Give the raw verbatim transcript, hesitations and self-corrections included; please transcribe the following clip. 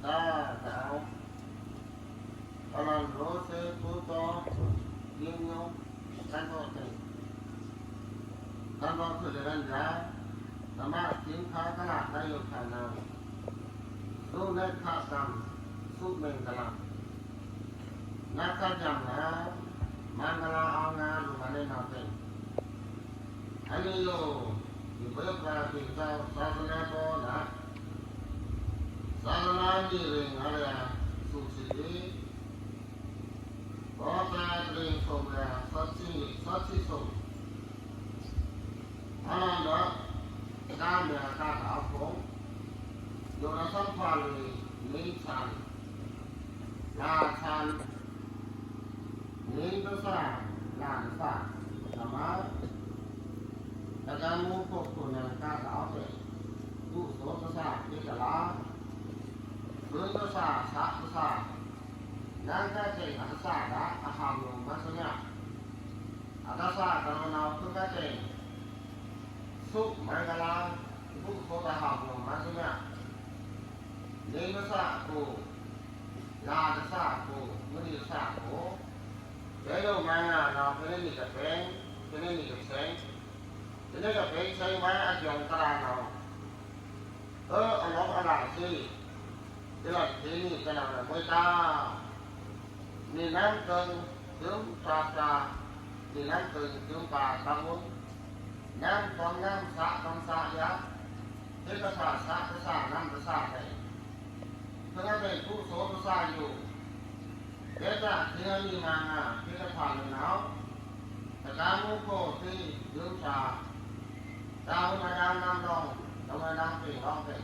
Ā, ta ao. Anan ro se pu to, yin yo, kan to te. Kan to tu de ran ya, nama sim kha kala na yo kha na. Su ne kha sam, su men kala. Na kha jam na, mangala ao nga lu ma ne na te. Ani yo, ni pa yo kha ti ta, sa sa na to na. Sa sa na ni ring a le, su si di. Ko ta ring som le, sa si, sa si som. Ananda, ka me ka ta phong. Yo na sam pa le, ni chan. La chan. Ning tasa, nang tasa, nama, tagamu kokuna kata apa? Kuso tasa, kita la. Sun tasa, sa tasa. Nang kate, atasa, da, aham, no, masanya. Atasa, kalau nau tu kate. Su, mangala, kuso, aham, no, masanya. Ning tasa, ku. La tasa, ku. Muni tasa, ku. Te lo manga nau, te ne ni ka peng, te ne ni ka seng. Te ne ka peng seng mai a jong ka la nau. Ơ, a lok a la si. Te la te ni ka la na mui ta. Ni nam teng, tum ta ta. Ni nam teng, tum pa ta mun. Nam tong nam sa tong sa ya. Te ka sa sa ka sa nam ka sa te. Tengah te kuso tasa yo. Beta tingani manga, beta pha le nau. Takamu ko si yum sa. Tau ma dang nam long, tau ma dang ping long ping.